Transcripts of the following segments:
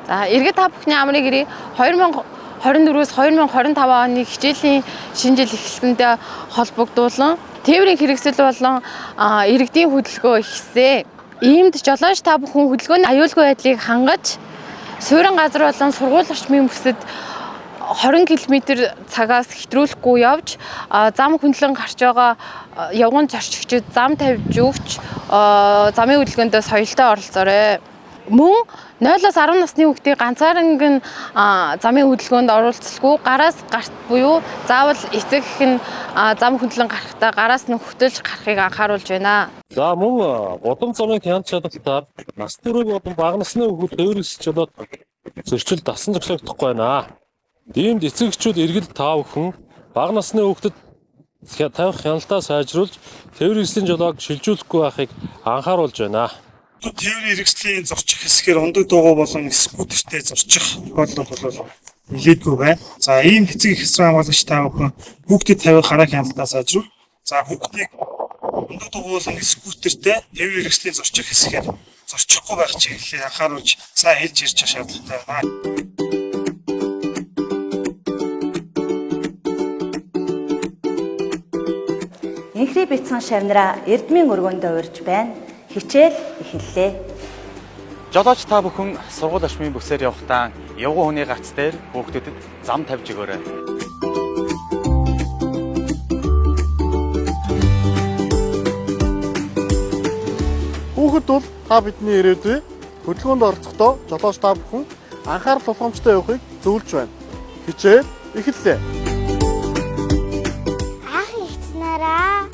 За, иргэд та бүхний амрыг ирээ 2024-өөс 2025 оны хичээлийн шинэ жил эхэлсэнтэй холбогдуулан тээврийн хэрэгсэл болон иргэдийн хөдөлгөөн ихсээ. Иймд жолооч та бүхэн хөдөлгөөний аюулгүй байдлыг хангаж суурин газар болон сургууль орчмын бүсэд 20 км цагаас хэтрүүлэхгүй явж зам хөндлөн гарч байгаа явган зорчигчид зам тавьж өгч замын хөдөлгөөндөө соёлтой оролцоорой. Мөн 0-аас 10 насны хүүхдийг ганцаарнг нь замын хөдөлгөөнд оролцолгүй гараас гарт буюу заавал эцэг эх нь зам хөндлөн гарахдаа гараас нь хөтөлж гарахыг анхааруулж байна. За мөн гудам замын хяналт чадалтаар нас төрөг болон бага насны хүүхэд тээвэрлэж болоод зөрчил дасан зохиогдохгүй байна. Иймд эцэг эхчүүд иргэд та бүхэн бага насны хүүхдэд тавих хяналтаа сайжруулж тээврийн хэрэгслийн жолоог шилжүүлэхгүй байхыг анхааруулж байна. Тээврийн хэрэгслийн зорчих хэсгээр ундаг дугуй болон скутертэй зорчих тохиолдол бол нэлээдгүй байна. За ийм эцэг эх эсрэг хамгаалагч та бүхэн хүүхдэд тавих хараа хяналтаа сайжруул. За хүүхдийг ундаг дугуй болон скутертэй тээврийн хэрэгслийн зорчих хэсгээр зорчихгүй байх чиглэлийг анхааруулж сайн хэлж ирж байх шаардлагатай байна. Инхри бяцхан шавнараа эрдмийн өргөндөө урьж байна. Хичээл эхэллээ. Жолооч та бүхэн сургууль орчмын бүсээр явахдаа явган хүний гарц дээр хүүхдүүдэд зам тавьж өгөөрэй. Хүүхэд бол та бидний ирээдүй. Хөдөлгөөнд оролцохдоо жолооч та бүхэн анхаарал тулгамжтай явахыг зөвлөж байна. Хичээл эхэллээ. Ах эгч нараа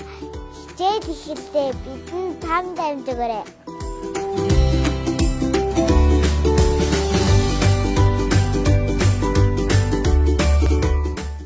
хичээл эхэллээ. Бидэнд там дамжигээрэй.